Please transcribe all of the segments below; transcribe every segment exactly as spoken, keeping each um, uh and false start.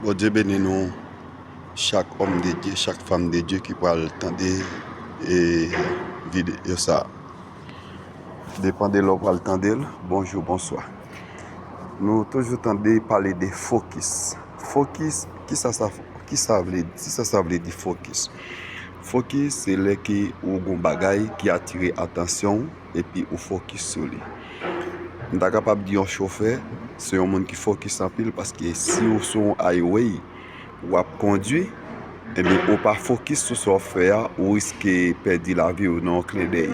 Bondye beni nou, chak òm de Dye, chak fanm de Dye ki pral tande e, videyo sa. Depan de lè w pral tande l, bonjou, bonswa. Nou toujou tande pale de fokis. Fokis, kisa sa, kisa vle, kisa sa vle di fokis? Fokis se lè ke ou gon bagay ki atire atansyon w epi ou fokis sou li. M ta kapab di yon chofè se yon moun ki fokis anpil, paske si ou sou yon highway, w ap kondwi, ebyen ou pa fokis sou sa w ap fè a, ou riske pèdi lavi w nan yon klendèy.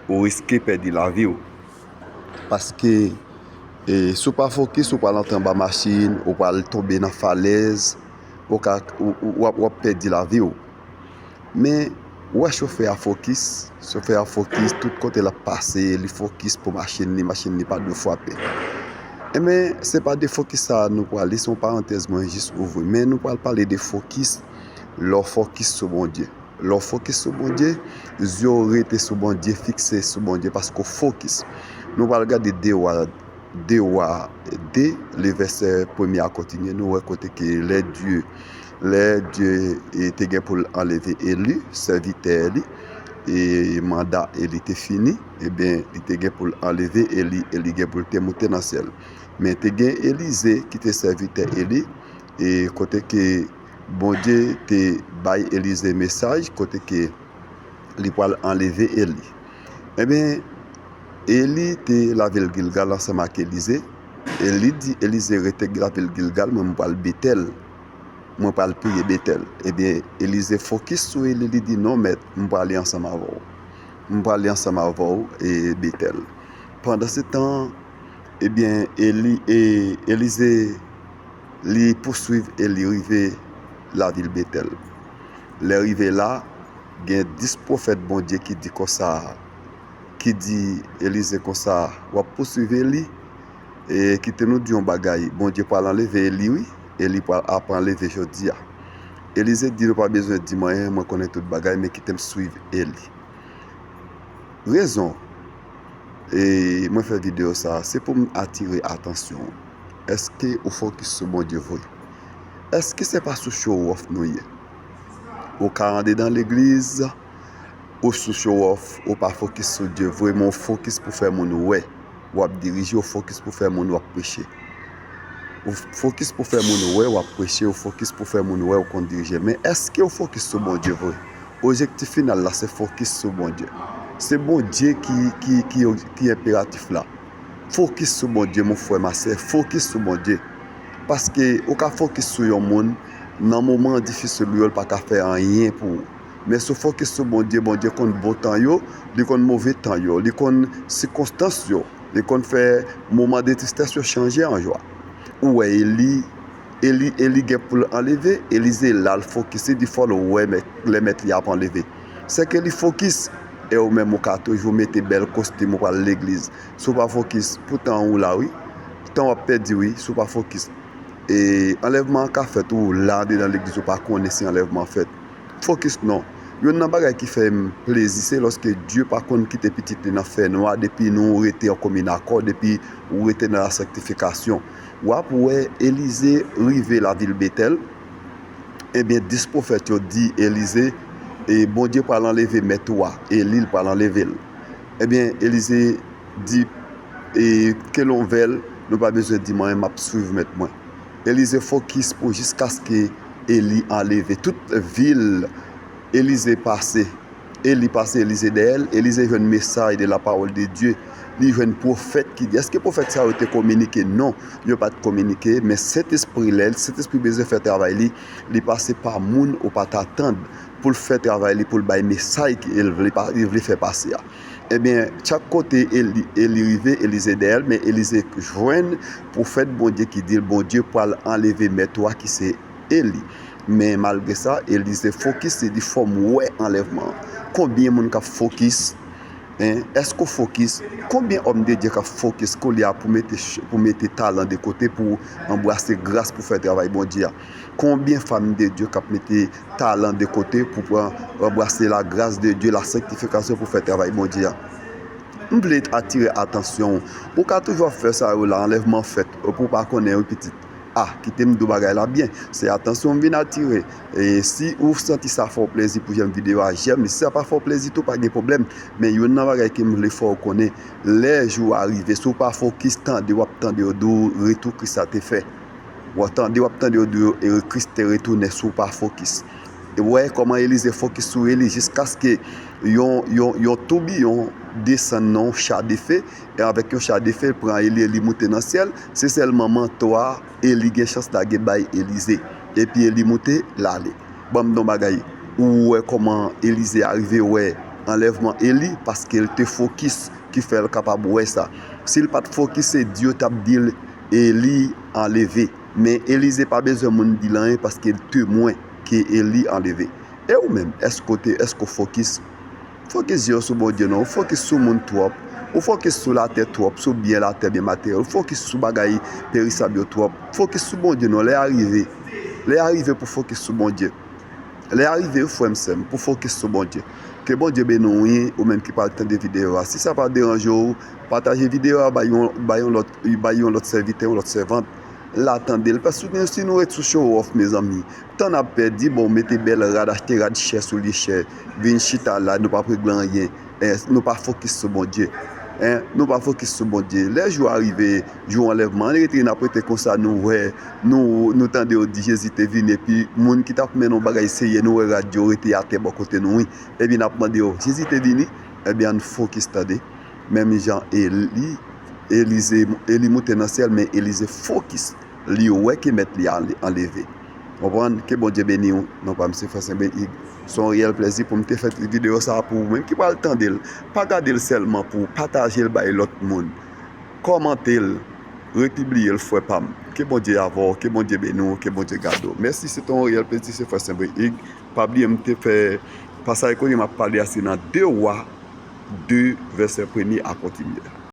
Ou riske pèdi lavi w. Paske e, si w pa fokis, ou pral antre anba machin, ou pral tonbe nan falèz, ou ka, ou, ou, w ap, w ap pèdi lavi w. Men, ou wè chofè a fokis, chofè a fokis, tout kote l ap pase, li fokis pou machin li, machin li pa dwe frape. Enben, se pa de fokis sa a nou pral li, se yon parantèz mwen jis ouvri. Men nou pral pale de fokis, lè w fokis sou Bondye. Lè w fokis sou Bondye, zye w rete sou Bondye, fikse sou Bondye, paske w fokis. Nou pral gade de Wa, de Wa de, le vèsè premye a kontinye, nou wè kote ke lè Dye, lè Dye e, te gen pou l anleve Eli, sèvitè li, e manda Eli te fini, ebyen, li te gen pou l anleve Eli, Eli gen pou l te moute nan syèl. Men te gen Elize ki te sèvitè Eli, e kote ke Bondye te bay Elize mesaj, kote ke li pral anleve Eli. Ebyen, Eli te lavil Gilgal ansanm ak Elize. Eli di Elize, "Rete lavil Gilgal, mwen, mwen pral Betèl. Mwen pral priye Betèl." Ebyen, Elize fokis sou Eli, li di, "Non, mèt, mwen prale ansanm avè w. Mwen prale ansanm avè w e Betèl." Pandansetan, ebyen, Eli, e, Elize, li pouswiv Eli rive lavil Betèl. Lè rive la, gen dis pwofèt Bondye ki di konsa, ki di Elize konsa, "W ap pouswiv Eli, e kite nou di yon bagay, Bondye pral anleve Eli, wi, Eli pral ap anleve jodi a." Elize di, "Nou pa bezwen di m anyen, mwen konnen tout bagay, men kite m swiv Eli." Rezon e mwen fè videyo sa a, se pou m atire atansyon w. Èske ou fokis sou Bondye vre? Èske se pa sou show off nou ye? Ou ka andedan legliz, ou sou show off, ou pa fokis sou Dye vre, men ou fokis pou fè moun wè w ap dirije, ou fokis pou fè moun w ap preche. Ou fokis pou fè moun wè w ap preche, ou fokis pou fè moun wè w konn dirije. Men èske ou fokis sou Bondye vre? Objektif final la, se fokis sou Bondye. Se Bondye ki, ki, ki, ki enperatif la. Fokis sou Bondye, mon frè, ma sè, fokis sou Bondye. Paske ou ka fokis sou yon moun, nan moman difisil yo, l pa ka fè anyen pou ou. Men si w fokis sou Bondye, Bondye konn bon tan yo, li konn move tan yo, li konn sikonstans yo, li konn fè moman de tristès yo chanje an jwa. Ou wè Eli, Eli, Eli gen pou l anleve, Elize la l fokis, li di fò l wè mèt, lè mèt li ap anleve. Sèke li fokis, e ou menm ou ka toujou mete bèl kostim ou pral legliz. Si w pa fokis, poutan ou la wi, tan w ap pèdi wi, si w pa fokis. E anlèvman an ka fèt, ou la andedan legliz, ou pa konnen si anlèvman an fèt. Fokis non. Youn nan bagay ki fè m plezi, se lòske Dye pa konn kite pitit li nan fènwa, depi nou rete an komin akò, depi ou rete nan la sanktifikasyon. W ap wè Elize rive lavil Betèl, ebyen, dis pwofèt yo di Elize, e Bondye pral anleve mèt ou a, Eli l pral anleve l. Ebyen, Elize di, e, ke lonvèl, nou pa bezwen di m anyen, m ap swiv mèt mwen. Elize fokis pou jiskaske Eli anleve. Tout vil Elize pase, Eli pase Elize dèyè l, Elize jwenn mesaj de la parole de Dieu. Li jwenn pwofèt ki di. Èske pwofèt sa yo te kominike? Non, yo pa t kominike, men Sentespri, lè Sentespri bezwen fè travay li, li pase pa moun ou pa t atann pou l fè travay li, pou l bay mesaj ke l vle pa, li vle fè pase a. Ebyen, chak kote Eli, Eli rive, Elize dèyè l, men Elize jwenn pwofèt Bondye ki di l, Bondye pral anleve mèt ou a ki se Eli. Men malgre sa, Elize fokis, li di fò m wè anlèvman an. Konbyen moun k ap fokis? Hein? Èske w fokis? Konbyen òm de Dye k ap fokis koulye a pou mete, pou mete talan de kote, pou anbrase gras, pou fè travay Bondye a? Konbyen fanm de Dye k ap mete talan de kote pou pran, anbrase lagras de Dye, la sanktifikasyon pou fè travay Bondye a? M vle atire atansyon w. Ou ka toujou ap fè sa yo la, anlèvman fèt, epi w pa konnen wi pitit. Ah, kite m di w bagay la byen. Se atansyon m vin atire. E si ou santi sa fè w plezi pou jèm videyo a, jèm li. Si sa pa fè w plezi tou, pa gen pwoblèm. Men youn nan bagay ke m vle fè w konnen, lè jou a rive, si w pa fokis, tande, w ap tande yo di w retou Kris la te fè. W ap tande, w ap tande yo di w, e, Kris te retounen si w pa fokis. E wè kòman Elize fokis sou Eli jiskaske yon, yon, yon toubiyon desann nan yon cha dife, e avèk yon cha dife, l pran Eli, Eli moute nan syèl. Se sèlman manto a Eli gen chans lage bay Elize. Epi Eli moute, l ale. Ban m di w yon bagay. Ou wè kòman Elize arive wè anlèvman Eli, paske l te fokis ki fè l kapab wè sa. Si l pa t fokis, se di yo t ap di l Eli anleve. Men Elize pa bezwen moun di l anyen paske l temwen ke Eli anleve. E ou menm, èske w te, èske w fokis? Fokis je w sou Bondye non, ou fokis sou moun twòp. Ou fokis sou latè twòp, sou byen latè, byen materyèl. Ou fokis sou bagay perisab yo twòp. Fokis sou Bondye non, lè a rive. Lè a rive pou fokis sou Bondye. Lè a rive, frè m, sè m, pou fokis sou Bondye. Ke Bondye beni w, wi, ou menm ki pral tande videyo a. Si sa pa deranje w, pataje videyo a, bay yon, bay yon lòt, bay yon lòt sèvitè, yon lòt sèvant la tande l. Paske si nou ret sou show off, mezanmi, tan n ap pèdi, bon, mete bèl rad, achte rad chè sou li chè, vin chita la, nou p ap regle anyen. Eh, nou pa fokis sou Bondye. Hein? Nou pa fokis sou Bondye. Lè jou a rive, jou anlèvman an, rete, n ap rete konsa, nou wè, nou, nou tande yo di Jezi te vini, epi moun ki t ap mennen yon bagay serye, nou wè rad yo rete atè bò kote nou, wi. Epi n ap mande yo, Jezi te vini? Ebyen, ann fokis tande. Menm jan Eli, Elize, Eli moute nan syèl, men Elize fokis. Li wè ke mèt li a anleve. Konprann? Ke Bondye beni w. Non pa m se Frè Senbren Ig. Se yon reyèl plezi pou m te fè videyo sa a pou ou menm ki pral tande l. Pa gade l sèlman pou w, pataje l bay lòt moun. Kòmante l, repibliye l, frè pa m. Ke Bondye avè w, ke Bondye beni w, ke Bondye gade w. Mèsi, se te yon reyèl plezi, se Frè Senbren Ig. Pa bliye m te fè pasaj kote m ap pale a, se nan de Wa de, vèsè premye a kontinye.